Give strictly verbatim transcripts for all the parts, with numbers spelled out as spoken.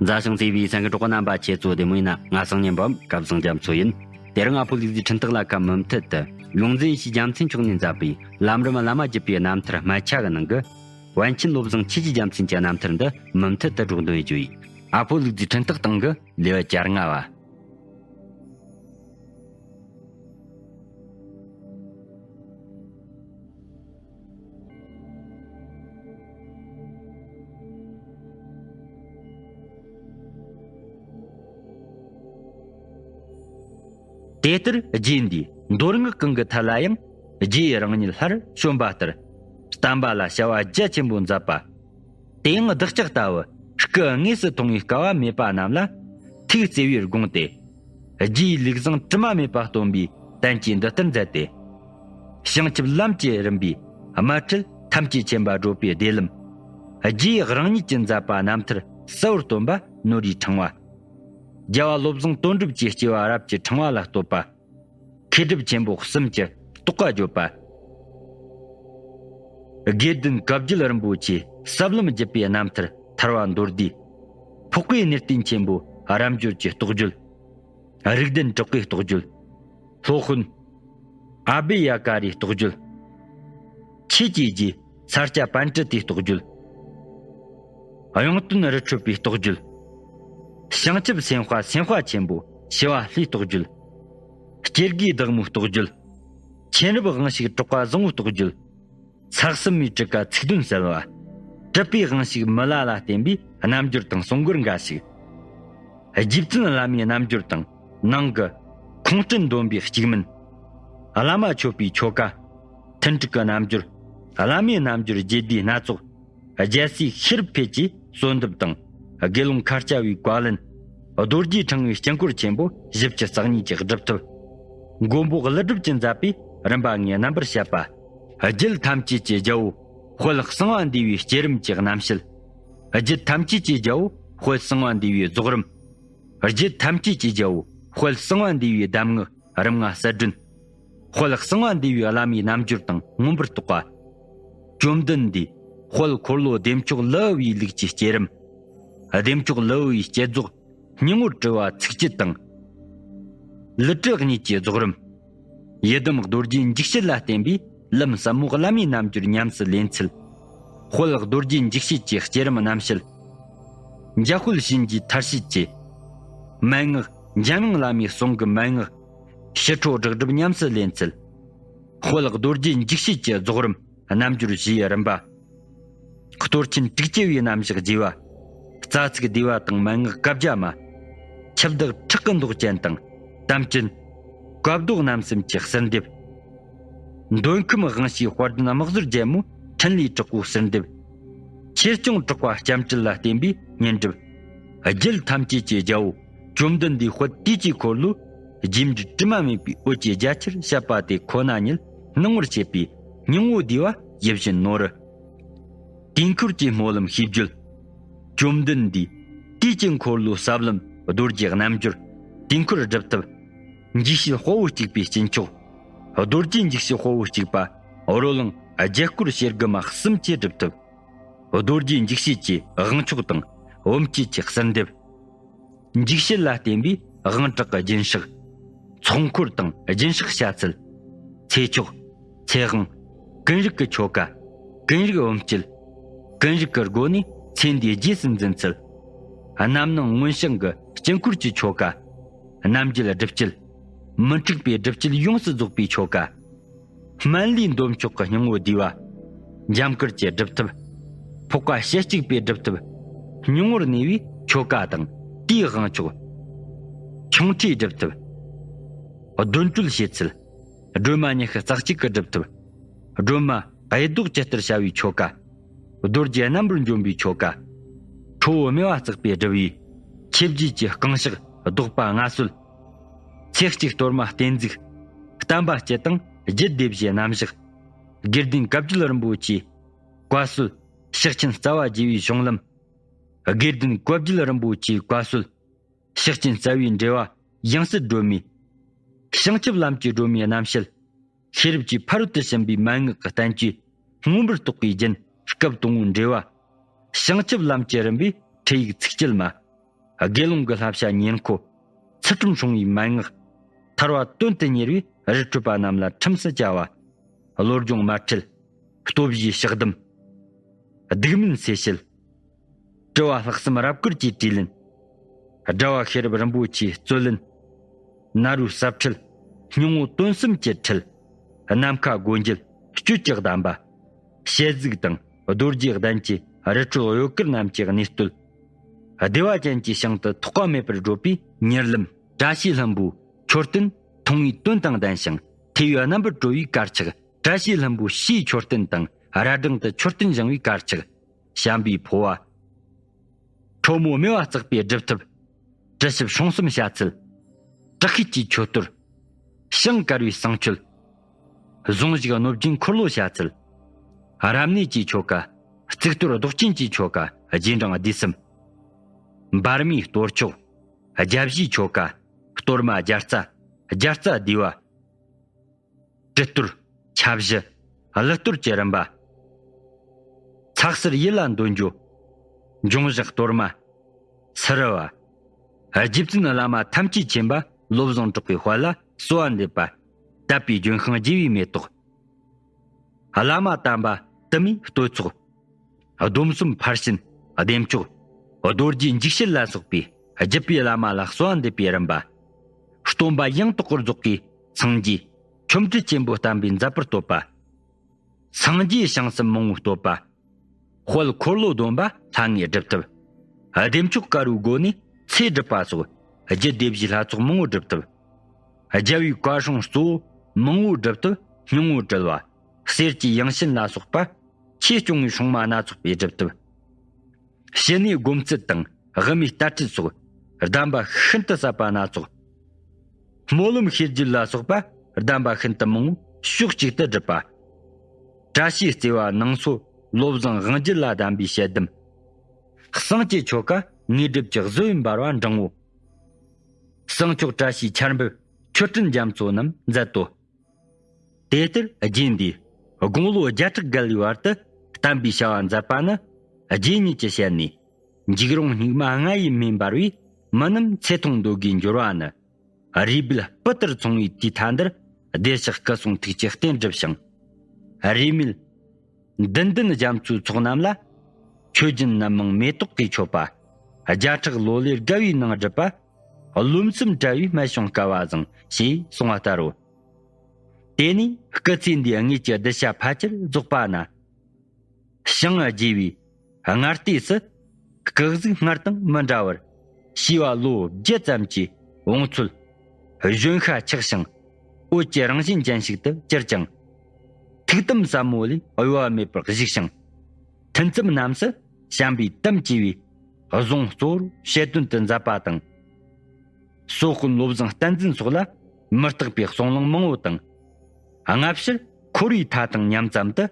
མཛའ་ཞིང་བརྩེ་བའི་སེམས་ཀྱི་གྲོགས་པོ་རྣམ་པ། ཁྱེད་ཚོ་བདེ་མོ་ཡིན་ན། ང་སང་ཉིན་བམ་སྐབས་བཟང་རྒྱ་མཚོ་ཡིན། དེ་རིང་ང་ཕོ་ལུག་རྫིའི་འཕྲིན་སྟེགས་ལ་ཁ་མུ་མཐུད་དུ་ཡོངས་འཛིན་ཡེ་ཤེས་རྒྱལ་མཚན་མཆོག་ནས་མཛད་པའི་ལམ་རིམ་བླ་མ་བརྒྱུད་པའི་རྣམ་ཐར་སྨད་ཆ་གི་ནང་གི་པཎ་ཆེན་བློ་བཟང་ཆོས་ཀྱི་རྒྱལ་མཚན་གྱི་རྣམ་ཐར་འདི་མུ་མཐུད་དུ་སྒྲོག་འདོན་བྱེད་རྒྱུ་ཡིན། ཨ་ཕོ་ལུག་རྫིའི་འཕྲིན་སྟེགས་སྟེང་གི་ལེའུ་བཅོ་ལྔ་བ། དེ་ལྟར་རྗེ་འདིས་མདོ་སྔགས་གང་གི་ཐད་ལ་ཡང་རྗེ་རང་ཉིད་སླར་བྱོན་པ་ལྟར། བསྟན་པ་ལ་བྱ་བ་རྒྱ་ཆེན་པོ་མཛད་པ། དེ་ཡང་བདག་ཅག་ལྟ་བུ་སྐུ་དངོས་སུ་མཐོང་བའི་སྐལ་བ་མེད་པ་རྣམས་ལ་ཐུགས་བརྩེ་བས་དགོངས་ཏེ། རྗེའི་ལུས་བཟང་དྲི་མ་མེད་པ་སྟོན་པའི་བསྟན་བཅོས་འདི་ལྟར་མཛད་དེ། བྱང་ཆུབ་ལམ་གྱི་རིམ་པའི་དམར་ཁྲིད་ཐམས་ཅད་མཁྱེན་པ་བགྲོད་པའི་བདེ་ལམ། རྗེ་རང་ཉིད་ཀྱིས་མཛད་པ་རྣམ་ཐར་གསལ་བོར་སྟོན་པ་ནོར་བུའི་ཕྲེང་བ། རྒྱལ་བ་བློ་བཟང་དོན་གྲུབ་ཀྱི་སྐྱེ་བ་རབས་ཀྱི་ཕྲེང་བ་ལ་བསྟོད་པ། མཁས་གྲུབ་ཆེན་པོ་གསུམ་གྱི་རྟོགས་པ་བརྗོད་པ། དགེ་ལྡན་བཀའ་བརྒྱུད་རིན་པོ་ཆེའི་ཟབ་ལམ་བརྒྱུད་པའི་རྣམ་ཐར་ཐར་བ་མདོར་བསྡུས། འཕགས་པའི་གནས་བརྟན་ཆེན་པོ་རབ་འབྱོར་གྱི་རྟོགས་བརྗོད། རིགས་ལྡན་གྲགས་པའི་རྟོགས་བརྗོད། སློབ་དཔོན་ཨ་བྷི་ཡ་ཀ་རའི་རྟོགས་བརྗོད། ཆོས་ཀྱི་རྗེ་ས་སྐྱ་པཎྜི་ཏའི་རྟོགས་བརྗོད། གཡུང་སྟོན་རི་ཁྲོད་པའི་རྟོགས་བརྗོད། བྱང་ཆུབ་སེམས་དཔའ་སེམས་དཔའ་ཆེན་པོ་ཞི་བ་ལྷའི་རྟོགས་བརྗོད། སྐྱེ་རྒུའི་བདག་མོའི་རྟོགས་བརྗོད། མཁྱེན་རབ་དབང་ཕྱུག་གྲགས་པ་བཟང་པོའི་རྟོགས་བརྗོད། ས་གསུམ་མའི་གྲུ་ཁ་ཚིག་དོན་གསལ་བ། གྲུབ་པའི་དབང་ཕྱུག་མི་ལ་ལ་བསྟན་པའི་རྣམ་འགྱུར་དང་གསུང་མགུར་འགའ་ཞིག་རྗེ་བཙུན་བླ་མའི་རྣམ་འགྱུར་དང་ནང་གི་ཁོང་སྤྲུལ་འདོན་པའི་གཅིག་མིན། བླ་མ་མཆོད་པའི་ཆོ་ག་མཐུན་འགྲིག་གི་རྣམ་འགྱུར། བླ་མའི་རྣམ་འགྱུར་རྒྱས་བསྡུས་སྣ་ཚོགས། རྒྱལ་སྲས་ཤེས་རབ་འཕེལ་གྱི་གསོལ་འདེབས་དང་། དགེ་སློང་མཁར་བྱ་བའི་བཀའ་ལན། རྡོ་རྗེ་ཕྲེང་བའི་དཀྱིལ་འཁོར་ཆེན་པོ་བཞི་བཅུ་རྩ་གཉིས་ཀྱི་སྒྲུབ་ཐབས། མགོན་པོ་ཀླུ་སྒྲུབ་ཀྱིས་མཛད་པའི་རིམ་པ་ལྔའི་རྣམ་པར་བཤད་པ། རྒྱུད་ཐམས་ཅད་ཀྱི་རྒྱལ་པོ་དཔལ་གསང་བ་འདུས་པའི་བསྐྱེད་རིམ་གྱི་རྣམ་བཤད། རྒྱུད་ཐམས་ཅད་ཀྱི་རྒྱལ་པོ་དཔལ་གསང་བ་འདུས་པའི་རྫོགས་རིམ། རྒྱུད་ཐམས་ཅད་ཀྱི་རྒྱལ་པོ་དཔལ་གསང་བ་འདུས་པའི་གདམས་ངག་རིམ་ལྔ་གསལ་སྒྲོན། དཔལ་གསང་བ་འདུས་པའི་བླ་མའི་རྣམ་འགྱུར་དང་མངོན་པར་རྟོགས་པ། བཅོམ་ལྡན་འདས་དཔལ་འཁོར་ལོ་བདེ་མཆོག་ལེའུ་བའི་ལུགས་ཀྱི་བསྐྱེད་རིམ། བདེ་མཆོག་ལེའུ་བའི་བསྐྱེད་རྫོགས་སྙིང་པོར་དྲིལ་བ་ཚིགས་བཅད་དང་། ལི་ཏྲི་གཉིས་ཀྱི་རྫོགས་རིམ། ཡི་དམ་རྡོ་རྗེ་འཇིགས་བྱེད་ལ་བརྟེན་པའི་ལམ་ཟབ་མོ་བླ་མའི་རྣམ་འགྱུར་ཉམས་སུ་ལེན་ཚུལ། དཔལ་རྡོ་རྗེ་འཇིགས་བྱེད་ཀྱི་བསྐྱེད་རིམ་རྣམ་བཤད། འཇམ་དཔལ་གཤིན་རྗེའི་མཐར་བྱེད་ཀྱི་མན་ངག་འཇམ་དབྱངས་བླ་མའི་གསུང་གི་མན་ངག་ཞི་ཁྲོ་སྒྲག་སྒྲུབ་ཉམས་སུ་ལེན་ཚུལ། དཔལ་རྡོ་རྗེ་འཇིགས་བྱེད་ཀྱི་རྫོགས་རིམ་རྣམ་འགྱུར་བཞིའི་རིམ་པ། གཏོར་ཆེན་དྲུག་ཅུ་པའི་རྣམ་གཞག་རྒྱས་པ། རྩ་ཚིག་བསྡུས་པ་དང་མན་ངག་བཀའ་རྒྱ་མ། ཁྱབ་བདག་ཕྲག་གི་མདོག་ཅན་དང་དམ་ཅན། བཀའ་བཟློག་རྣམ་གསུམ་གྱི་གསོལ་འདེབས། མདོ་ཁམས་དབང་ཕྱུག་དཔལ་ལྡན་དམག་ཟོར་རྒྱལ་མོ་འཕྲིན་ལས་དྲག་པོའི་གསོལ་འདེབས། ཆོས་སྐྱོང་གྲགས་པ་སྤྱན་སྤྲིན་ལ་བརྟེན་པའི་བསྙེན་སྒྲུབ། རྒྱུད་ཐམས་ཅད་ཀྱི་རྒྱལ་པོ་བཅོམ་ལྡན་འདས་དཔལ་དུས་ཀྱི་འཁོར་ལོའི་རྗེས་འབྲེལ་དྲི་མ་མེད་པའི་འོད་ཀྱི་རྒྱ་ཆེར་བཤད་པ་དེ་ཁོ་ན་ཉིད་སྣང་ངོར་བྱེད་པའི་སྙིང་པོ་བསྡུས་པ་ཡིད་བཞིན་ནོར། དུས་འཁོར་གྱི་སྨོན་ལམ་ཤིས་བརྗོད། བཅོམ་ལྡན་འདས་དུས་ཀྱི་འཁོར་ལོའི་ཟབ་ལམ་རྡོ་རྗེ་རྣལ་འབྱོར། དུས་འཁོར་སྒྲུབ་ཐབས། འཇིགས་བྱེད་དཔའ་བོ་གཅིག་པའི་སྤྱི་མཆོག་རྡོ་རྗེ་འཇིགས་བྱེད་དཔའ་བོ་གཅིག་པ་རོ་ལངས་རྒྱལ་སྐོར་ཞེ་དགུ་མ་གསུམ་གྱི་སྒྲུབ་ཐབས། རྡོ་རྗེ་འཇིགས་བྱེད་ཀྱི་དབང་ཆོག་དང་བུམ་བསྐྱེད་ཀྱི་གསོལ་འདེབས། འཇིགས་བྱེད་ལ་བརྟེན་པའི་དབང་དྲག་གི་སྦྱིན་སྲེག་ཚོགས་འཁོར་དང་སྦྱིན་སྲེག་བྱ་ཚུལ། ཚེ་ཆོག་ཚེ་དབང་། ཀུན་རིག་གི་ཆོ་ག་ཀུན་རིག་བུམ་བསྐྱེད། ཀུན་རིག་གི་སྒོ་ནས་ཚེ་འདིའི་རྗེས་སུ་འཛིན་ཚུལ། རྣམ་སྣང་མངོན་བྱང་གི་དཀྱིལ་འཁོར་གྱི་ཆོ་ག་རྣམ་རྒྱལ་སྒྲུབ་བྱེད། མི་འཁྲུགས་པའི་སྒྲུབ་བྱེད་ཡོངས་སུ་རྫོགས་པའི་ཆོ་ག་སྨན་བླའི་འདོམས་མཆོག་གི་སྙིང་པོ་བསྡུས་པ། འཇམ་དཀར་གྱི་སྒྲུབ་ཐབས། འཕགས་པ་ཞལ་གཅིག་པའི་སྒྲུབ་ཐབས། སྙིང་པོར་གནས་པའི་ཆོ་ག་དང་དེའི་དབང་ཆོག་ཆུང་ཁྲིའི་སྒྲུབ་ཐབས། བདུན་སྤྲོད་བྱེད་ཚུལ། སྒྲོལ་མ་ཉི་ཤུ་རྩ་གཅིག་གི་སྒྲུབ་ཐབས། སྒྲོལ་མ་གཡས་ཟློག་ཇི་ལྟར་བྱ་བའི་ཆོ་ག་རྡོ་རྗེ་རྣམ་པར་འཇོམས་པའི་ཆོ་ག་ཁྲོ་བོ་སྨེ་བ་བརྩེགས་པའི་སྒྲུབ་པའི་ཆོས་བརྒྱད་ཀྱི་རྐང་ཕྱག་བཟློག་པ་མངའ་གསོལ། ཚེ་གཅིག་གཏོར་མ་བརྟན་གཟིགས། བསྟན་པ་སྤྱི་དང་རྒྱུད་སྡེ་བཞིའི་རྣམ་གཞག་དགེ་ལྡན་བཀའ་བརྒྱུད་རིན་པོ་ཆེའི་བཀའ་སྲོལ། ཕྱག་ཆེན་རྩ་བ་རྒྱས་པའི་གཞུང་ལམ། དགེ་ལྡན་བཀའ་བརྒྱུད་རིན་པོ་ཆེའི་བཀའ་སྲོལ། ཕྱག་ཆེན་རྩ་བའི་འགྲེལ་པ་ཡང་སྲིད་སྒྲོན་མེ། བྱང་ཆུབ་ལམ་གྱི་སྒྲོན་མེའི་རྣམ་བཤད། ཤེས་རབ་ཀྱི་ཕ་རོལ་ཏུ་ཕྱིན་པའི་མན་ངག་གི་བསྟན་བཅོས་མངོན་པར་རྟོགས་པའི་རྒྱན་སྐབས་དང་པོའི་འགྲེལ་པ། བྱང་ཆུབ་ལམ་གྱི་རིམ་པའི་ཁྲིད་ཡིག་ཚིགས་བཅད་མ། དགེ་སློང་གི་བསླབ་བྱ་ཉེར་མཁོ། ཚུལ་ཁྲིམས་སྲུང་བའི་མན་ངག་ཐར་བ་དོན་དུ་གཉེར་བའི་རི་ཁྲོད་པ་རྣམས་ལ་ཁྲིམས་སུ་བཅའ་བ། བློ་སྦྱོང་མ་ཁྲིད། ལྟོ་བཞིའི་ཕྱག་སྡུམ། སྡིག་སྨིན་སེལ་བྱེད། དྲི་བ་ལྷག་བསམ་རབ་དཀར་གྱི་དྲིས་ལན། དགྲ་བོ་ཤེས་རབ་རིན་པོ་ཆེའི་རྩོད་ལེན། ན་རོའི་ཟབ་ཁྲིད། སྙིང་པོ་དོན་གསུམ་གྱི་ཁྲིད། ནམ་མཁའ་སྒོ་འབྱེད་སྤྱོད་ཀྱི་གདམས་པ། ཞལ་གཟིགས་དང་རྡོ་རྗེ་གདན་གྱི་རི་ཁྲོད་གཡོ་སྐུལ་རྣམས་ཀྱི་གནས་བསྟོད། བདེ་བ་ཅན་གྱི་ཞིང་དུ་ཐོགས་པ་མེད་པར་བགྲོད་པའི་གཉེར་ལམ། བཀྲ་ཤིས་ལྷུན་པོའི་མཆོད་རྟེན་མཐོང་བའི་དོན་དང་ལྡན་ཞིང་ཐོས་པའི་རྣམ་པར་གྲོལ་བའི་དཀར་ཆག་བཀྲ་ཤིས་ལྷུན་པོའི་ཕྱིའི་མཆོད་རྟེན་དང་ར་སྦྲང་དུ་མཆོད་རྟེན་བཞེངས་པའི་དཀར་ཆག་བྱམས་པའི་འཕོ་བ། ཁྲོ་མོ་མེ་བ་བརྩེགས་པའི་སྒྲུབ་ཐབས། དྲི་ཞིམ་སྲུང་གསུམ་བྱ་ཚུལ། དྲག་ཤུལ་གྱི་མཆོད་གཏོར། ཞིང་དཀར་བའི་བསང་མཆོད། གཟུངས་གཞུག་གནོད་སྦྱིན་འཁོར་ལོ་བྱ་ཚུལ། རབ་གནས་ཀྱི་ཆོ་ག་བརྩིགས་གཏོར་བདོག་ཅན་གྱི་ཆོ་ག་རྗེས་འབྲང་སྡེ་གསུམ། འབར་མའི་གཏོར་ཆོག་རྒྱ་བཞིའི་ཆོ་ག་གཏོར་མ་རྒྱ་རྩ། རྒྱ་རྩ་བསྡུས་པ། དྲུད་གཏོར། ཆ་བཞི། གླུད་གཏོར་གྱི་རིམ་པ། ཚ་གསེར་ཡིད་ལ་འདོད་འཇོ། འབྱུང་བཞག་གཏོར་མ། སུ་རུ་བ། རྗེ་བཙུན་བླ་མ་ཐམས་ཅད་མཁྱེན་པ་བློ་བཟང་གྲགས་པའི་དཔལ་ལ་གསོལ་བ་འདེབས་པ། དད་པའི་ལྗོན་ཤིང་རྒྱས་པའི་མེ་ཏོག་བླ་མ་དམ་པ་དུ་མའི་བསྟོད་ཚོགས། སྡོམ་གསུམ་ཕར་ཕྱིན་བདེ་མཆོག་རྡོ་རྗེ་འཇིགས་བྱེད་ལ་སོགས་པའི་རྒྱུད་པའི་བླ་མ་ལ་གསོལ་བ་འདེབས་པའི་རིམ་པ། སྟོན་པ་ཡང་དག་པར་རྫོགས་པའི་སངས་རྒྱས། ཆོ་འཕྲུལ་ཆེན་པོ་བསྟན་པའི་མཛད་པར་བསྟོད་པ། སངས་རྒྱས་བྱང་སེམས་མང་པོ་བསྟོད་པ། དཔལ་འཁོར་ལོ་སྡོམ་པ་ལྷ་ལྔའི་སྒྲུབ་ཐབས། བདེ་མཆོག་དཀར་པོའི་སྒོ་ནས་ཚེ་སྒྲུབ་པ་སོགས་རྒྱུད་སྡེ་བཞིའི་ལྷ་ཚོགས་མང་པོ་སྒྲུབ་ཐབས། རྒྱལ་བའི་བཀའ་སྲུང་གཙོ་བོ་མང་པོའི་སྒྲུབ་ཐབས། སྙིང་པོ་དྲིལ་བ། གསེར་གྱི་ཡང་ཤིན་ལ་སོགས་པ། ཆོས་སྐྱོང་བའི་སྲུང་མ་སྣ་ཚོགས་པའི་སྒྲུབ་ཐབས། ཕྱི་ནས་སྒོམ་ཚུལ་དང་དབུ་མའི་ལྟ་ཁྲིད་སོགས་གདམས་པ་ཤིན་ཏུ་ཟབ་པ་སྣ་ཚོགས། སྨོན་ལམ་ཤེས་རྒྱུད་ལ་སོགས་པ་གདམས་པ་ཤིན་ཏུ་མང་པོ་ཕྱོགས་གཅིག་ཏུ་བསྒྲུབས་པ། བཀྲ་ཤིས་བརྩེ་བ་ནང་སོ་བློ་བཟང་དབང་རྒྱལ་ལ་གདམས་པའི་ཞལ་གདམས། བསང་གི་ཆོ་ག་དངོས་གྲུབ་ཀྱི་གཟི་འོད་འབར་བ་འབྲིང་བོ། བསང་མཆོག་བཀྲ་ཤིས་ཆར་འབེབས་མཆོད་སྤྲིན་རྒྱ་མཚོ་རྣམས་མཛད་དོ། དེ་ལྟར་རྗེ་འདིས་དགུང་ལོ་བརྒྱ་ཕྲག་བརྒལ་བའི་བར་དུ་བསྟན་པའི་བྱ་བ་མཛད་པ་ནི། རྗེ་ཉིད་ཀྱི་ཞལ་ནས་འཇིགས་རུང་སྙིགས་མ་ལྔ་ཡི་མེ་འབར་བས་མི་རྣམས་ཚེ་ཐུང་འདོད་དགུའི་འབྱོར་བ་ནི། རུས་སྦལ་སྤུ་ལྟར་འཚོང་བའི་དུས་མཐའ་འདིར། བདེ་གཤེགས་སྐུ་གསུང་ཐུགས་ཀྱི་རྟེན་བསྒྲུབས་ཤིང་། རིས་མེད་མདུན་ལྡན་རྒྱ་མཚོའི་ཚོགས་རྣམས་ལ། མཆོད་སྦྱིན་སྣམ་མང་མེ་ཏོག་གིས་མཆོད་པ། བརྒྱ་ཕྲག་ལོ་ལེར་དགའ་བའི་ནང་བསྒྲུབས་པ། རློམ་སེམས་བྲལ་བའི་སྨད་བྱུང་སྐལ་བ་བཟང་། ཞེས་གསུངས་པ་ལྟར་རོ། དེ་ནས་སྐུ་ཚེ་འདིའི་དངོས་ཀྱི་གདུལ་བྱ་ཕལ་ཆེར་རྫོགས་པ་ན། ཞིང་རྒྱས་པའི་སྔ་ལྟས་སུ། སྐུ་གཟུགས་སྔར་དང་མི་འདྲ་བར། བྱིས་པ་ལོ་བརྒྱད་ཙམ་གྱི་བང་ཚོད། གཞོན་ཤ་ཆག་ཞིང་། འོད་ཀྱི་རང་བཞིན་ཅན་ཞིག་ཏུ་གྱུར་ཅིང་། ཐུགས་དམ་ཟབ་མོ་ལས་གཡོ་བ་མེད་པར་བཞུགས་ཤིང་། ཐུན་མཚམས་རྣམས་སུ་བྱམས་པའི་དམ་བཅས་པའི་གཟུངས་གཙོ་བོར་བཤད་དོན་དུ་མཛད་པ་དང་། སོགས་ཀུན་བློ་བཟང་བསྟན་འཛིན་སོགས་ལ་མི་རྟག་པའི་གསུང་གླེང་མང་པོ་དང་། སྔ་ཕྱིར་འཁོར་བའི་མཐའ་དང་མཉམ་ཙམ་དུ།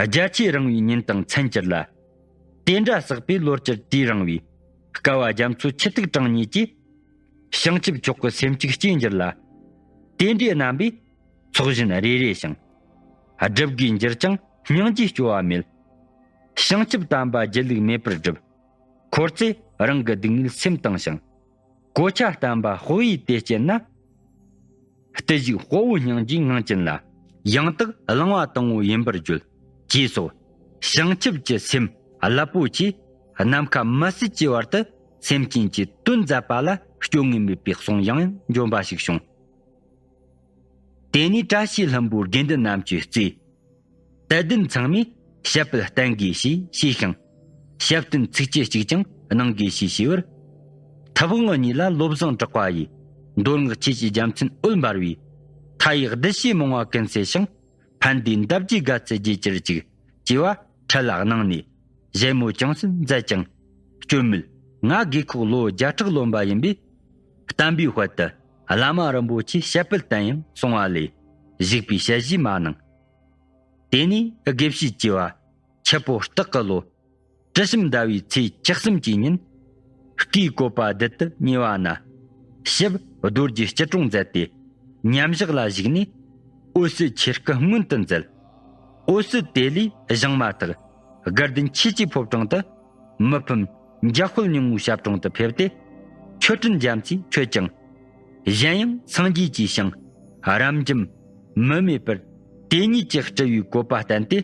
རྒྱ་ཆེ་རིང་བའི་ཉིན་དང་མཚན་གྱུར་ལ། དེ་འདྲ་བསགས་པའི་ལོ་བཅུར་དུས་རིང་བའི། སྐལ་བ་རྒྱ་མཚོ་ཆུ་ཐིགས་གྲངས་སྙེད་ཀྱིས། བྱང་ཆུབ་མཆོག་གི་སེམས་གཅིག་སྐྱེ་འགྱུར་ལ། དེ་འདྲའི་རྣམ་པའི་ཚོགས་ཞིང་རེ་རེ་ཞིང་། སྒྲུབ་དགོས་འགྱུར་ཀྱང་སྙིང་རྗེ་སྐྱོ་བ་མེད། བྱང་ཆུབ་དམ་པ་སྒྱིད་ལུག་མེད་པར་བསྒྲུབ། འཁོར་ཚེ་རང་གི་སྡུག་བསྔལ་སེམས་དང་བྱང་། གོ་ཆ་བརྟན་པ་དཔོག་ཡས་དེ་སྐྱེས་ན། བརྟུལ་ཞུགས་དཔའ་བོའི་སྙིང་རྗེའི་ངང་ཅན་ལ། ཡང་དག་བླང་བ་དང་པོ་ཡིན་པར་བརྗོད། ཅེས་སོགས། བྱང་ཆུབ་ཀྱི་སེམས་རླབས་པོ་ཆེ། ནམ་མཁའ་མི་བསྲེགས་ཀྱི་བར་དུ་སེམས་ཅན་གྱི་དོན་མཛད་པ་ལ་སྐྱོ་ངལ་མེད་པའི་གསུང་ཡང་ཡང་འབྱོན་པ་ཞིག་བྱུང་། དེ་ནས་བཀྲ་ཤིས་ལྷུན་པོའི་དགེ་འདུན་རྣམས་ཀྱིས་བརྩིས། དད་ལྡན་ཚང་མས་ཞབས་པད་བརྟན་དགོས་ཞེས་ཞུས་ཤིང་། ཞབས་བརྟན་ཚིགས་བཅད་གཅིག་ཀྱང་གནང་དགོས་ཞེས་ཞུས་པར། ཐུབ་དབང་གཉིས་ལ་བློ་བཟང་གྲགས་པ་ཡིས། མདོ་སྔགས་ཆོས་ཀྱི་རྒྱལ་མཚན་འོད་འབར་བའི། མཐའ་ཡས་གདུལ་བྱའི་མང་བ་ཀུན་སེལ་ཞིང་། ཕན་བདེའི་འདབ་བརྒྱའི་དགའ་ཚལ་རྒྱས་གྱུར་ཅིག་ཅེས་པ་འཕྲལ་ལ་གནང་ནས། ཞལ་མོ་བཅངས་སུ་མཛད་ཅིང་། སྐྱོན་མེད། ང་རྒས་འཁོགས་ལོ་བརྒྱ་ཕྲག་ལོན་པ་ཡིན་པས། བསྟན་པའི་དཔལ་དུ་བླ་མ་རིན་པོ་ཆེ་ཞབས་པད་བརྟན་ཡང་གསུང་བ་ལས། བཞུགས་པའི་ཞལ་བཞེས་མ་གནང་། དེ་ནས་དགེ་བཤེས་ཀྱིས་པ། ཁྱི་ཕོ་སྟག་གི་ལོ། དྲི་ཞིམ་ཟླ་བའི་ཚེས་བཅུ་གསུམ་གྱི་ཉིན། སྐུའི་བཀོད་པ་བདུད་དུ་ཉེ་བ་ན། ཞབས་རྡོ་རྗེ་སྐྱིལ་ཀྲུང་མཛད་དེ། མཉམ་བཞག་ལ་བཞུགས་ནས། འོད་གསལ་ཆོས་སྐུ་མངོན་དུ་མཛད། འོད་གསལ་དེ་ལས་བཞེངས་མ་ཐག་དགའ་ལྡན་ཆོས་ཀྱི་ཕོ་བྲང་དུ། མི་ཕམ་ འཇམ་དཔལ་སྙིང་པོའི་ཞབས་དྲུང་དུ་ཕེབས་ཏེ། མཆོད་སྤྲིན་རྒྱ་མཚོས་མཆོད་ཅིང་། གཞན་ཡང་སངས་རྒྱས་ཀྱི་ཞིང་རབ་འབྱམས་མི་མེད་པར་དེ་ཉིད་ཀྱི་སྤྲུལ་བའི་བཀོད་པ་བསྟན་ཏེ།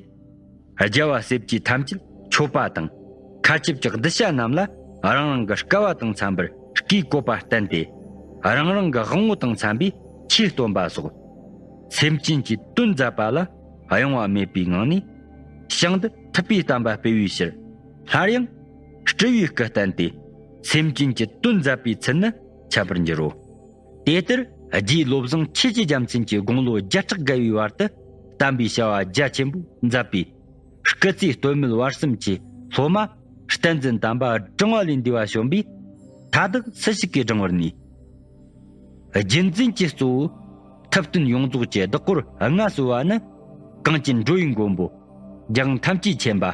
རྒྱལ་བ་སྲས་བཅས་ཐམས་ཅད་མཆོད་པ་དང་། མཁའ་ཁྱབ་ཀྱི་གདུལ་བྱ་རྣམས་ལ་རང་རང་གི་དཀའ་བ་དང་འཚམ་པར་བཀའི་བཀོད་པ་བསྟན་ཏེ། རང་རང་གི་དབང་པོ་དང་འཚམ་པའི་ཆོས་སྟོན་པ་སོགས། སེམས་ཅན་གྱི་དོན་མཛད་པ་ལ་གཡེང་བ་མེད་པའི་ངང་ནས། ཞིང་འདི་ཐུབ་པའི་བསྟན་པ་སྤེལ་བའི་ཕྱིར། སླར་ཡང་སྤྲུལ་བའི་སྐུ་བསྟན་ཏེ། སེམས་ཅན་གྱི་དོན་མཛད་པའི་ཚུལ་ནི་འཆད་པར་འགྱུར་རོ། དེ་ལྟར་རྗེ་བློ་བཟང་ཆོས་ཀྱི་རྒྱལ་མཚན་གྱི་དགུང་ལོ་བརྒྱ་ཕྲག་བརྒལ་བའི་བར་དུ། བསྟན་པའི་བྱ་བ་རྒྱ་ཆེན་པོ་མཛད་པའི་སྐུ་ཚེ་སྟོད་སྨད་བར་གསུམ་གྱི་སློབ་མ་བསྟན་འཛིན་དམ་པ་བགྲང་བ་ལས་འདས་པ་བྱོན་པས། མཐའ་དག་སུ་ཞིག་གིས་བགྲང་བར་ནུས། རྒྱུད་འཛིན་གྱི་གཙོ་བོ་ཐུབ་བསྟན་ཡོངས་རྫོགས་ཀྱི་བདག་པོར་མངའ་གསོལ་བ་ནི། གངས་ཅན་འགྲོ་བའི་མགོན་པོ་རྒྱལ་དབང་ཐམས་ཅད་མཁྱེན་པ་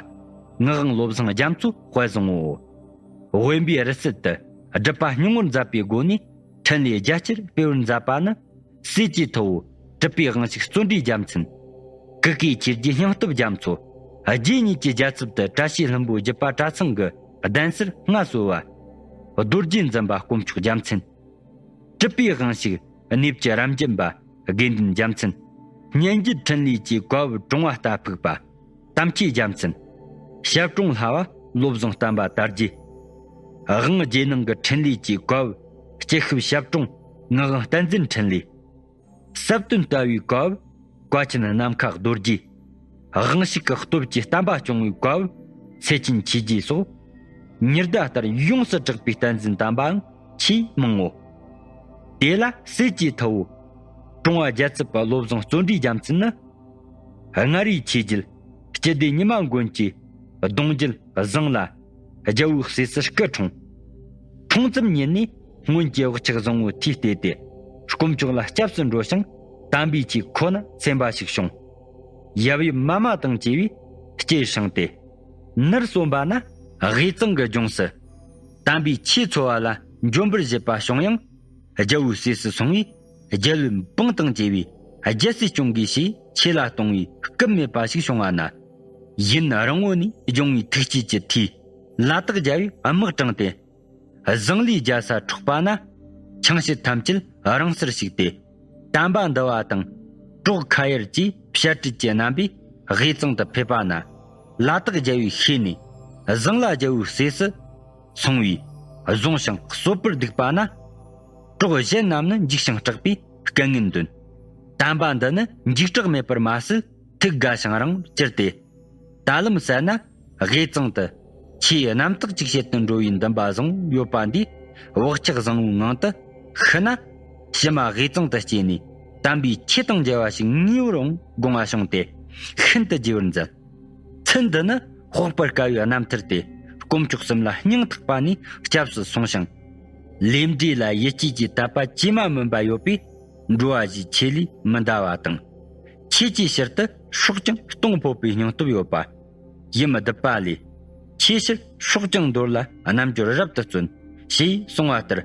ངག་དབང་བློ་བཟང་རྒྱ་མཚོ་དཔལ་བཟང་ངོ་། དབེན་པའི་རི་སུལ་དུ་སྒྲུབ་པ་སྙིང་པོར་མཛད་པའི་སྒོ་ནས། འཕྲིན་ལས་རྒྱ་ཆེར་སྤེལ་བར་མཛད་པ་ནི། སྲས་ཀྱི་ཐུ་བོ་གྲུབ་པའི་དབང་ཕྱུག་བརྩོན་འགྲུས་རྒྱལ་མཚན། གུ་གེ་ཆོས་རྗེ་སྙིང་སྟོབས་རྒྱ་མཚོ། རྗེ་ཉིད་ཀྱི་རྒྱལ་ཚབ་ཏུ་བཀྲ་ཤིས་ལྷུན་པོ་བརྒྱུད་པ་གྲྭ་ཚང་གི་གདན་སར་མངའ་གསོལ་བ། རྡོ་རྗེ་འཛིན་པ་དཀོན་མཆོག་རྒྱལ་མཚན། གྲུབ་པའི་དབང་ཕྱུག་གནས་བཅུ་རབ་འབྱམས་པ་དགེ་འདུན་རྒྱལ་མཚན། སྙན་བརྒྱུད་འཕྲིན་ལས་ཀྱི་བཀའ་བབས་དྲུང་བ་རྟ་ཕུག་པ། དམ་ཆོས་རྒྱལ་མཚན། ཞབས་དྲུང་ལྷ་བ་བློ་བཟང་བསྟན་པ་དར་རྒྱས། དབང་རྗེས་གནང་གི་འཕྲིན་ལས་ཀྱི་བཀའ་བབས་སྤྱི་ཤུབ་ཞབས་དྲུང་ངག་དབང་བསྟན་འཛིན་འཕྲིན་ལས། ཟབ་དོན་ལྟ་བའི་བཀའ་བབས་བཀའ་ཆེན་ནམ་མཁའ་རྡོ་རྗེ། དབང་ཕྱུག་གི་སྟོབས་ཀྱིས་བསྟན་པ་སྐྱོང་བའི་བཀའ་བབས་སེ་ཆེན་ཆོས་རྗེ་སོགས། ཉི་ཟླ་ལྟར་ཡོངས་སུ་གྲགས་པའི་བསྟན་འཛིན་དམ་པའང་ཆེས་མང་ངོ་། དེ་ལ་སྲས་ཀྱི་ཐུ་བོ་དྲུང་བ་རྒྱལ་ཚབ་པ་བློ་བཟང་བརྩོན་འགྲུས་རྒྱལ་མཚན་ནི། མངའ་རིས་ཆོས་རྒྱལ་སྤྱི་སྡེ་ཉི་མ་མགོན་གྱི་གདུང་རྒྱུད་བཟང་ལ་རྒྱལ་པོའི་སྲས་སུ་སྐུ་འཁྲུངས། འཁྲུངས་ཙམ་ཉིད་ནས་སྔོན་གྱི་བག་ཆགས་བཟང་པོའི་མཐུས་བལྟས་ཏེ། དཀོན་མཆོག་ལ་སྐྱབས་སུ་འགྲོ་ཞིང་། དམ་པའི་ཆོས་ཁོ་ན་སེམས་པ་ཞིག་བྱུང་། ཡབ་ཡུམ་མ་མ་དང་བཅས་པས་སྐྱེས་ཤིང་སྟེ། ནར་སོན་པ་ན་དབུས་གཙང་གི་ལྗོངས་སུ། དམ་པའི་ཆོས་འཚོ་བ་ལ་འབྱོན་པར་བཞེད་པ་བྱུང་ཡང་། རྒྱལ་པོའི་སྲས་སུ་སོང་བས། རྒྱལ་པོའི་འབངས་དང་བཅས་པས་རྒྱལ་སྲིད་སྐྱོང་དགོས་ཞེས་ཆོས་ལ་གཏོང་བའི་སྐུ་མེད་པ་ཞིག་བྱུང་བ་ན། ཡུན་རིང་བོ་ནས་སྦྱོང་བའི་ཐུགས་བསྐྱེད་ཀྱི་མཐུས། ལ་དྭགས་རྒྱལ་པོས་དམག་དྲངས་ཏེ། ཟངས་ལུའི་རྒྱལ་ས་འཕྲོག་པ་ན། ཆང་བྱེད་ཐམས་ཅད་རང་སར་ཞུགས་ཏེ། དམ་པ་འདུལ་བ་དང་། གྲོགས་ཁ་ཡར་གྱིས་བཤད་ཁྲིད་ཀྱི་རྣམ་པས་དབུས་གཙང་དུ་ཕེབས་པ་ན། ལ་དྭགས་རྒྱལ་པོས་ཤེས་ནས། ཟངས་ལ་རྒྱལ་པོའི་སྲས་སུ་སོང་བས། བཟུང་ཞིང་གསོད་པར་བསྡིགས་པ་ན། གྲོགས་གཞན་རྣམས་ནི་འཇིགས་ཤིང་སྐྲག་པས་སྐད་ངན་འདོན། དམ་པ་འདི་ནི་འཇིགས་སྐྲག་མེད་པར་མ་ཟད་ཐུགས་དགའ་ཞིང་རིང་བར་གྱུར་ཏེ། ད་ལམ་གསལ་ན་དབུས་གཙང་དུ་ཆོས་རྣམ་དག་ཅིག་བྱེད་དུ་འགྲོ་བའི་འདུན་པ་བཟང་ཡོད་པ་འདིས། བག་ཆགས་བཟང་བོའི་ངང་དུ་ཤི་ན། ཕྱི་མ་དབུས་གཙང་དུ་སྐྱེས་ནས་དམ་པའི་ཆོས་དང་མཇལ་བ་ཞིག་ངེས་པར་འོང་དགོངས་པ་བྱུང་སྟེ། ཤིན་ཏུ་དགྱེས་པར་མཛད། ཚུལ་འདི་ནི་དཔོག་པར་དཀའ་བའི་རྣམ་ཐར་ཏེ། དཀོན་མཆོག་གསུམ་ལ་སྙིང་ཐག་པ་ནས་སྐྱབས་སུ་སོང་ཞིང་། ལས་འབྲས་ལ་ཡིད་ཆེས་ཀྱི་དད་པ་ཇི་མ་མིན་པ་ཡོད་པས། འགྲོ་བ་བཞིའི་ཆོས་ལས་མི་འདའ་བ་དང་། ཆོས་ཀྱི་ཕྱིར་དུ་སྲོག་ཀྱང་གཏོང་ཕོད་པའི་སྙིང་སྟོབས་ཡོད་པ། ཡུམ་བདུད་པ་ལས། ཆོས་ཕྱིར་སྲོག་ཀྱང་འདོར་ལ་རྣལ་འབྱོར་རབ་ཏུ་བརྩོན། ཞེས་གསུངས་པ་ལྟར།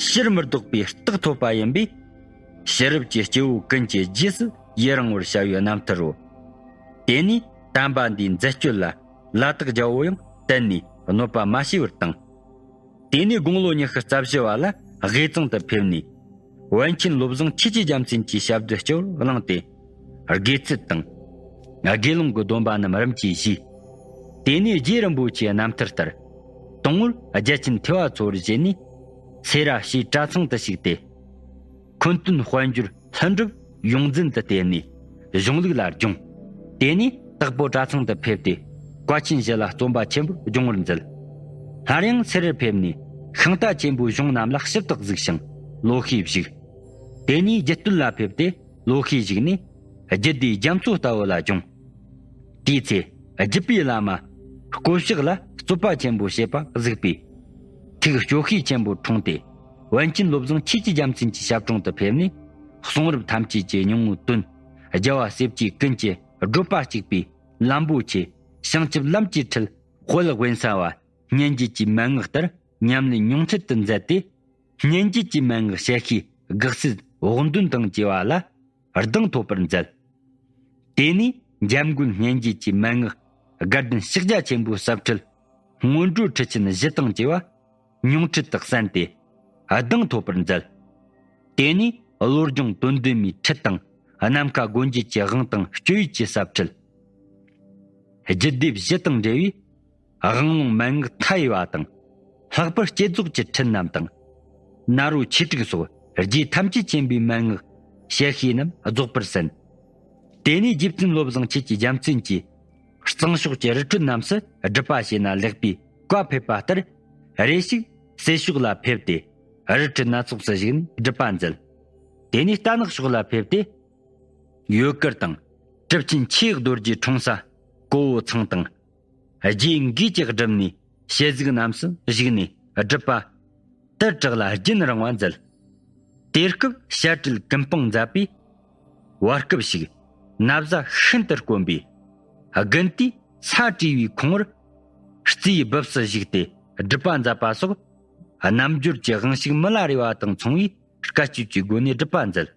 ཕྱིར་མི་ལྡོག་པའི་རྟགས་ཐོབ་པ་ཡིན་པས། ཕྱི་རབས་ཀྱི་སྐྱེ་བོ་ཀུན་གྱི་རྗེས་སུ་ཡི་རང་བར་བྱ་བའི་རྣམ་ཐར་རོ། དེ་ནས་དམ་པ་འདིའི་མཛད་སྤྱོད་ལ་ལ་དྭགས་རྒྱལ་པོ་ཡང་གཏན་ནས་གནོད་པ་མ་བྱས་པར་བཏང་། དེ་ནས་དགུང་ལོ་ཉི་ཤུ་རྩ་བཞི་བ་ལ་དབུས་གཙང་དུ་ཕེབས་ནས། པཎ་ཆེན་བློ་བཟང་ཆོས་ཀྱི་རྒྱལ་མཚན་གྱི་ཞབས་རྡུལ་སྤྱི་བོར་བླངས་ཏེ། དགེ་ཚུལ་དང་། དགེ་སློང་གི་སྡོམ་པ་རྣམས་རིམ་གྱིས་བཞེས། དེ་ནས་རྗེ་རིན་པོ་ཆེའི་རྣམ་ཐར་ལྟར། དང་པོར་རྒྱལ་ཆེན་ཐེ་བ་མཚོ་བར་བཞེས་ནས། སེ་ར་བྱེས་གྲྭ་ཚང་དུ་ཞུགས་ཏེ། འཁོན་སྟོན་དཔལ་འབྱོར་ལྷུན་གྲུབ་ཡོངས་འཛིན་དུ་བསྟེན་ནས་གཞུང་ལུགས་ལ་སྦྱོང་། དེ་ནས་དྭགས་པོ་གྲྭ་ཚང་དུ་ཕེབས་ཏེ། བཀའ་ཆེན་བཞི་ལ་རྩོམ་པ་ཆེན་པོར་སྦྱོང་བར་མཛད། སླར་ཡང་སེ་རར་ཕེབས་ནས་ཤིང་རྟ་ཆེན་པོའི་གཞུང་རྣམས་ལ་ཞིབ་ཏུ་གཟིགས་ཤིང་བློ་ཤེས་བཞུགས། དེ་ནས་རྒྱུད་སྟོད་ལ་ཕེབས་ཏེ་བློ་ཤེས་བཞུགས་ནས་རྒྱུད་སྡེ་རྒྱ་མཚོ་ལྟ་བུ་ལ་སྦྱོང་། དེའི་ཚེ་རྒྱུད་པའི་བླ་མ་སྐུ་ཕྱག་ལ་རྩོད་པ་ཆེན་པོ་བྱེད་པ་གཟིགས་པས། ཐུགས་སྐྱོ་ཤས་ཆེན་པོ་འཁྲུངས་ཏེ། པཎ་ཆེན་བློ་བཟང་ཆོས་ཀྱི་རྒྱལ་མཚན་གྱི་ཞབས་དྲུང་དུ་ཕེབས་ནས། གསུང་རབ་ཐམས་ཅད་ཀྱི་སྙིང་པོའི་དོན། རྒྱལ་བ་སྲས་བཅས་ཀུན་གྱི་བགྲོད་པ་གཅིག་པའི་ལམ་པོ་ཆེ། བྱང་ཆུབ་ལམ་གྱི་ཁྲིད། དཔལ་དབེན་ས་པ་སྙན་བརྒྱུད་ཀྱི་མན་ངག་ལྟར་ཉམས་ལེན་ཉུང་འཕྲི་དུ་མཛད་དེ། སྙན་བརྒྱུད་ཀྱི་མན་ངག་བཤད་ཤེས་དགག་སེལ་བོགས་འདོན་དང་བཅས་པ་ལ་གདེང་ཐོབ་པར་མཛད། དེ་ནས་འཇམ་མགོན་སྙན་བརྒྱུད་ཀྱི་མན་ངག་དགའ་ལྡན་ཕྱག་རྒྱ་ཆེན་པོའི་ཟབ་ཁྲིད། སྔོན་འགྲོའི་ཁྲིད་ཆེན་བཞི་དང་བཅས་པ་མྱོང་ཁྲིད་དུ་གསན་ཏེ་གདེང་ཐོབ་པར་མཛད། དེ་ནས་བློ་སྦྱོང་དོན་ལྡན་མའི་ཁྲིད་དང་ནམ་མཁའ་སྒོ་འབྱེད་ཀྱི་དབང་དང་སྤྱོད་ཡུལ་གྱི་ཟབ་ཁྲིད། རྒྱུད་སྡེ་བཞི་དང་འབྲེལ་བའི་དབང་ལུང་མན་ངག་མཐའ་ཡས་པ་དང་། ལྷག་པར་བསྐྱེད་རྫོགས་ཀྱི་ཁྲིད་རྣམས་དང་། ནཱ་རོ་ཆོས་དྲུག་སོགས་རྒྱས་ཐམས་ཅད་མཁྱེན་པའི་མན་ངག་ཞལ་ཤོས་རྣམས་རྫོགས་པར་གསན། དེ་ནས་རྗེ་བཙུན་བློ་བཟང་ཆོས་ཀྱི་རྒྱལ་མཚན་གྱིས་གཙང་ཕྱོགས་ཀྱི་རི་ཁྲོད་རྣམས་སུ་སྒྲུབ་པ་བྱས་ན་ལེགས་པའི་བཀའ་ཕེབས་པ་ལྟར། རེ་ཞིག་སྲས་ཕྱོགས་ལ་ཕེབས་ཏེ་རི་ཁྲོད་སྣ་ཚོགས་སུ་བཞུགས་ནས་སྒྲུབ་པ་མཛད། དེ་ནས་རྟ་ནག་ཕྱོགས་ལ་ཕེབས་ཏེ། ཡོས་གུར་དང་། གྲུབ་ཆེན་ཆོས་རྡོ་རྗེ་འཁྲུངས་ས་ཀོ་བོ་ཚང་དང་། རྗེ་འགོས་ཀྱིས་བསྒྲུབས་ནས་ཞལ་གཟིགས་རྣམས་སུ་བཞུགས་ནས་སྒྲུབ་པ་དར་དྲག་ལ་རྒྱུན་རིང་བ་མཛད། དེ་སྐབས་བཤད་སྤྲུལ་ཀུན་སྤངས་མཛད་པས། བར་སྐབས་ཤིག་ན་བཟའ་ཤིན་ཏུ་དཀོན་པས། དགུན་དུས་ས་བྲིས་པའི་ཁོང་བུར་རྩིའི་སྦུབས་སུ་བཞུགས་ཏེ་སྒྲུབ་པ་མཛད་པ་སོགས། རྣམ་འགྱུར་གྱི་དབང་ཕྱུག་མི་ལ་རས་པ་དང་མཚུངས་པའི་དཀའ་སྤྱད་ཀྱི་སྒོ་ནས་སྒྲུབ་པ་མཛད།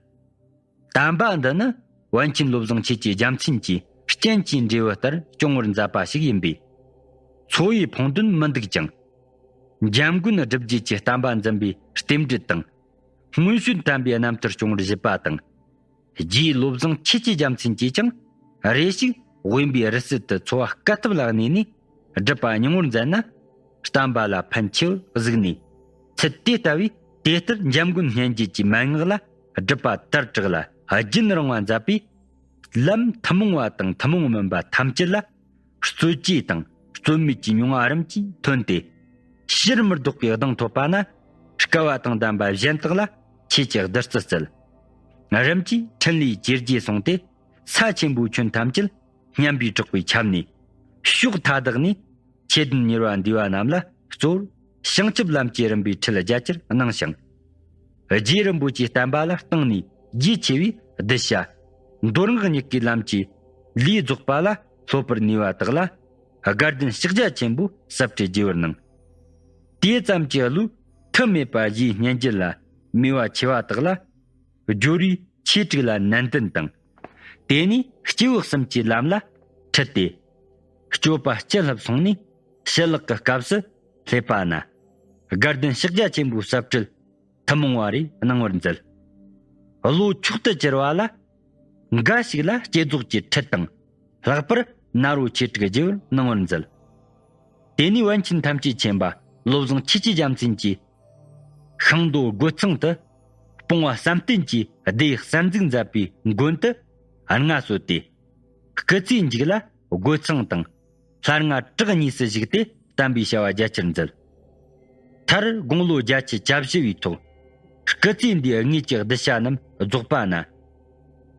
དམ་པ་འདི་ནི་པཎ་ཆེན་བློ་བཟང་ཆོས་ཀྱི་རྒྱལ་མཚན་གྱི་རྐྱེན་གྱིས་འབྲས་བུ་ལྟར་སྐྱོང་བར་མཛད་པ་ཞིག་ཡིན་པས། འཚོ་བའི་ཕུགས་འདུན་མི་འདུག་ཀྱང་། འཇམ་མགོན་སྒྲུབ་བརྒྱུད་ཀྱི་བསྟན་པ་འཛིན་པའི་རྟེན་འབྲེལ་དང་། མངོན་སྤྱོད་དམ་པའི་རྣམ་ཐར་སྐྱོང་བར་བཞེད་པ་དང་། རྗེ་བློ་བཟང་ཆོས་ཀྱི་རྒྱལ་མཚན་གྱིས་ཀྱང་རེ་ཞིག་དབེན་པའི་རི་སྲིད་དུ་འཚོ་བ་དཀའ་ཐུབ་ལ་གནས་ནས་སྒྲུབ་པ་སྙིང་པོར་མཛད་ན། བསྟན་པ་ལ་ཕན་ཆེ་བར་གཟིགས་ནས། ཚུལ་དེ་ལྟ་བུས་དེ་ལྟར་འཇམ་མགོན་སྙན་བརྒྱུད་ཀྱི་མན་ངག་ལ་སྒྲུབ་པ་དར་དྲག་ལ་རྒྱུན་རིང་བ་མཛད་པས། ལམ་ཐུན་མོང་བ་དང་ཐུན་མོང་མིན་པ་ཐམས་ཅད་ལ་རྩོད་གཅོད་དང་རྩོད་མེད་ཀྱི་མྱོང་བ་རིམ་གྱིས་ཐོན་ཏེ། ཕྱིར་མི་ལྡོག་པའི་གདེང་ཐོབ་པ་ན། སྐལ་བ་དང་ལྡན་པ་གཞན་དག་ལ་ཆོས་ཀྱི་བདུད་རྩི་བསྩལ། རིམ་གྱིས་ཕྲིན་ལས་ཇེ་རྒྱས་སོང་སྟེ། ས་ཆེན་པོའི་ཁྱོན་ཐམས་ཅད་སྙན་པའི་གྲགས་པས་ཁྱབ་ནས། ཕྱོགས་མཐའ་དག་ནས་ཆོས་ལྡན་གཉེར་བ་འདུས་པ་རྣམས་ལ་གཙོ་བོར་བྱང་ཆུབ་ལམ་གྱི་རིམ་པའི་ཁྲིད་རྒྱ་ཆེར་གནང་ཞིང་། རྗེ་རིན་པོ་ཆེའི་བསྟན་པ་ལ་གཏིང་ནས་རྒྱས་ཆེ་བའི་གདུལ་བྱ། མདོ་སྔགས་གཉིས་ཀའི་ལམ་གྱི་ལས་རྫོགས་པ་ལ་སློབ་པར་ནུས་པ་དག་ལ། དགའ་ལྡན་ཕྱག་རྒྱ་ཆེན་པོའི་ཟབ་ཁྲིད་བགྱི་བར་གནང་། དེ་ཙམ་གྱི་བློས་མཐུ་མེད་པ་གཞིའི་སྙན་བརྒྱུད་ལ་མོས་པ་ཆེ་བ་དག་ལ། སྦྱོར་བའི་ཆོས་དྲུག་ལ་ནན་ཏན་དང་། དེ་ནས་སྐྱེས་བུ་གསུམ་གྱི་ལམ་ལ་ཁྲིད་དེ། སྤྱོད་པ་སྤྱི་བསླབ་སོང་ནས་ཞི་ལྷག་གི་སྐབས་སུ་སླེབས་པ་ན། དགའ་ལྡན་ཕྱག་རྒྱ་ཆེན་པོའི་ཟབ་ཁྲིད་ཐུན་མོང་བ་རེ་གནང་བར་མཛད། བློ་མཆོག་ཏུ་གྱུར་པ་ལ། འགའ་ཞིག་ལ་བསྐྱེད་རྫོགས་ཀྱི་ཁྲིད་དང་། ལྷག་པར་ནཱ་རོ་ཆོས་དྲུག་བགྱི་བར་གནང་བར་མཛད། དེ་ནས་པཎ་ཆེན་ཐམས་ཅད་མཁྱེན་པ་བློ་བཟང་ཆོས་ཀྱི་རྒྱལ་མཚན་གྱིས། ཤིང་རྡོ་རྒོད་ཚང་དུ། སྤོང་བ་བསམ་གཏན་གྱི་སྡེ་གསར་འཛུགས་མཛད་པའི་མགོན་དུ་མངའ་གསོལ་ཏེ། སྐུ་ཚེའི་མཇུག་ལ་རྒོད་ཚང་དང་། ལྷ་རྔ་བྲག་གཉིས་སུ་བཞུགས་ཏེ་བསྟན་པའི་བྱ་བ་རྒྱ་ཆེར་མཛད། མཐར་དགུང་ལོ་བརྒྱད་ཅུ་གྱ་བཞི་པའི་ཐོག་སྐུ་ཚེ་འདིའི་དངོས་ཀྱི་གདུལ་བྱ་རྣམས་རྫོགས་པ་ན།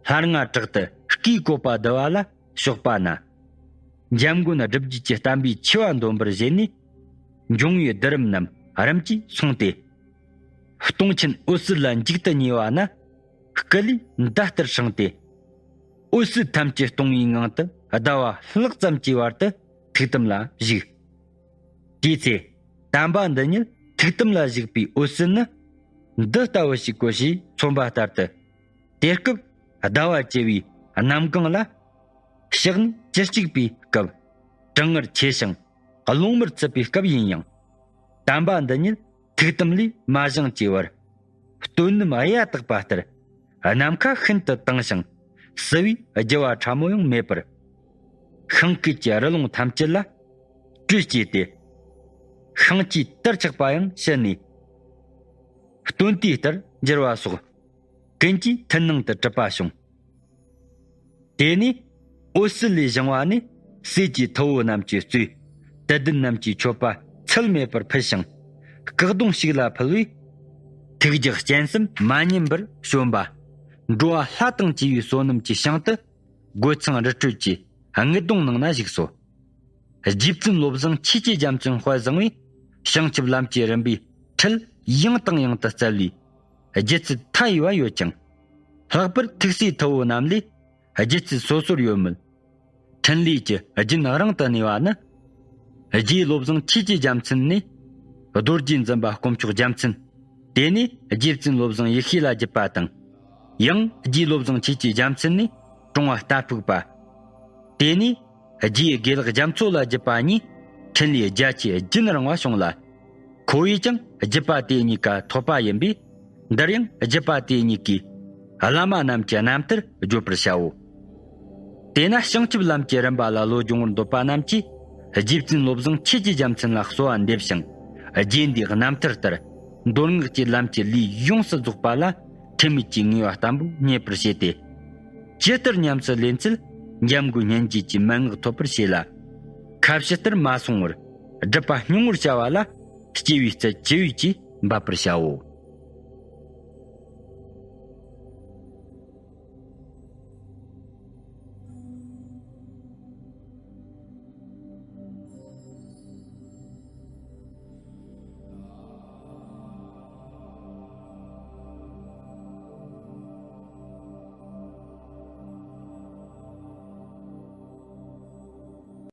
ལྷ་རྔ་བྲག་ཏུ་སྐུའི་བཀོད་པ་བསྡུ་བ་ལ་ཕྱོགས་པ་ན། འཇམ་མགོན་སྒྲུབ་བརྒྱུད་ཀྱི་བསྟན་པའི་ཆེ་བ་འདོན་པར་བཞེད་ནས། འབྱུང་བའི་བསྡུ་རིམ་རྣམས་རིམ་གྱིས་སོང་སྟེ། སྟོང་ཆེན་འོད་གསལ་ལ་མཇུག་ཏུ་བསྙེས་པ་ན། སྐུ་ལུས་མདའ་ལྟར་བསྲིངས་ཏེ། འོད་གསལ་ཐམས་ཅད་སྟོང་པའི་ངང་དུ་ཟླ་བ་ལྷག་ཙམ་གྱི་བར་དུ་ཐུགས་དམ་ལ་བཞུགས། དེའི་ཚེ། དམ་པ་འདི་ཉིད་ཐུགས་དམ་ལ་བཞུགས་པའི་འོད་གསལ་ནི། འདི་ལྟ་བུ་ཞིག་གོ་ཞེས་མཚོན་པ་ལྟར་དུ། དེ་སྐབས་ཟླ་བ་བཅུ་བའི་གནམ་གང་ལ། ཕྱག་ནི་བཅུ་གཅིག་པའི་སྐབས། གྲང་ངར་ཆེ་ཞིང་རླུང་མར་ཚུད་པའི་སྐབས་ཡིན་ཡང་། དམ་པ་འདི་ཉིད་ཐུགས་དམ་ལས་མ་བཞེངས་ཀྱི་བར། སྟོད་སྣུམ་གཡའ་དག་པ་ལྟར་ནམ་མཁའ་ཤིན་ཏུ་དྭངས་ཤིང་བསིལ་བའི་རྒྱུ་བ་ཕྲ་མོ་ཡང་མེད་པར། ཤིང་སྐས་ཀྱི་རི་ལུང་ཐམས་ཅད་ལ་དྲོད་སྐྱེས་ཏེ། ཤིང་སྐྱའི་དར་ཆགས་པ་ཡང་ཞི་ནས། སྟོན་དུས་ལྟར་འགྱུར་བ་སོགས་ཀུན་གྱིས་མཐུན་སྣང་དུ་གྲུབ་པ་བྱུང་། དེ་ནས་འོད་གསལ་ལས་བཞེངས་པ་ནི་སྲས་ཀྱི་ཐུ་བོ་རྣམས་ཀྱིས་གཙོས་དད་ལྡན་རྣམས་ཀྱི་མཆོད་པ་ཚད་མེད་པར་ཕུལ་ཞིང་། སྐུ་གདུང་ཞིག་ལ་ཕུལ་བས། ཐུགས་རྒྱུད་སྤྱན་གསུམ་མ་ཉམས་པར་བྱོན་པ། འགྲོ་བ་ལྷ་དང་བཅས་པའི་བསོད་ནམས་ཀྱི་ཞིང་དུ་རྒོད་ཚང་རི་ཁྲོད་ཀྱི་དངུལ་གདུང་ནང་ན་བཞུགས་སོ། རྗེ་བཙུན་བློ་བཟང་ཆོས་ཀྱི་རྒྱལ་མཚན་དཔལ་བཟང་བས་བྱང་ཆུབ་ལམ་གྱི་རིམ་པའི་ཁྲིད་ཡང་དང་ཡང་དུ་བསྩལ་བས་རྒྱུད་ཚད་མཐའ་ཡས་པ་ཡོད་ཅིང་། ལྷག་པར་ཐུགས་སྲས་ཐུ་བོ་རྣམས་ལས་རྒྱུད་ཚད་སོ་སོར་ཡོད་མོད། ཕྲིན་ལས་ཀྱི་རྒྱུན་རིང་དུ་གནས་པ་ནི། རྗེ་བློ་བཟང་ཆོས་ཀྱི་རྒྱལ་མཚན་ནས་རྡོ་རྗེ་འཛིན་པ་དཀོན་མཆོག་རྒྱལ་མཚན། དེ་ནས་རྗེ་བཙུན་བློ་བཟང་ཡེ་ཤེས་ལ་བརྒྱུད་པ་དང་། ཡང་རྗེ་བློ་བཟང་ཆོས་ཀྱི་རྒྱལ་མཚན་ནས་དྲུང་པ་རྟ་ཕུག་པ། དེ་ནས་རྗེ་དགེ་ལེགས་རྒྱ་མཚོ་ལ་བརྒྱུད་པ་གཉིས། ཕྲིན་ལས་རྒྱ་ཆེ་རྒྱུན་རིང་བ་བྱུང་ལ། ཁོ་བོས་ཀྱང་བརྒྱུད་པ་དེ་གཉིས་ཀ་ཐོབ་པ་ཡིན་པས། འདིར་ཡང་བརྒྱུད་པ་དེ་གཉིས་ཀའི་བླ་མ་རྣམས་ཀྱི་རྣམ་ཐར་བརྗོད་པར་བྱའོ། དེས་ན་བྱང་ཆུབ་ལམ་གྱི་རིམ་པ་ལ་བློ་སྦྱོང་བར་འདོད་པ་རྣམས་ཀྱིས། རྗེ་བཙུན་བློ་བཟང་ཆོས་ཀྱི་རྒྱལ་མཚན་ལ་གསོལ་བ་འདེབས་ཤིང་། རྗེ་འདིའི་རྣམ་ཐར་ལྟར། མདོ་སྔགས་ཀྱི་ལམ་གྱི་ལུས་ཡོངས་སུ་རྫོགས་པ་ལ། འཁྲིད་མེད་ཀྱི་ངེས་པ་བརྟན་པོ་རྙེད་པར་བྱས་ཏེ། ཇི་ལྟར་ཉམས་སུ་ལེན་ཚུལ། འཇམ་མགོན་སྙིང་རྗེ་གི་མན་ངག་ཐོབ་པར་བྱེད་ལ། ཁ་ཕྱི་ལྟར་མ་སོང་བར། སྒྲུབ་པ་སྙིང་པོར་བྱ་བ་ལ། སྐྱེ་བའི་རྩལ་ཇི་ཡོད་ཀྱིས་འབད་པར་བྱའོ།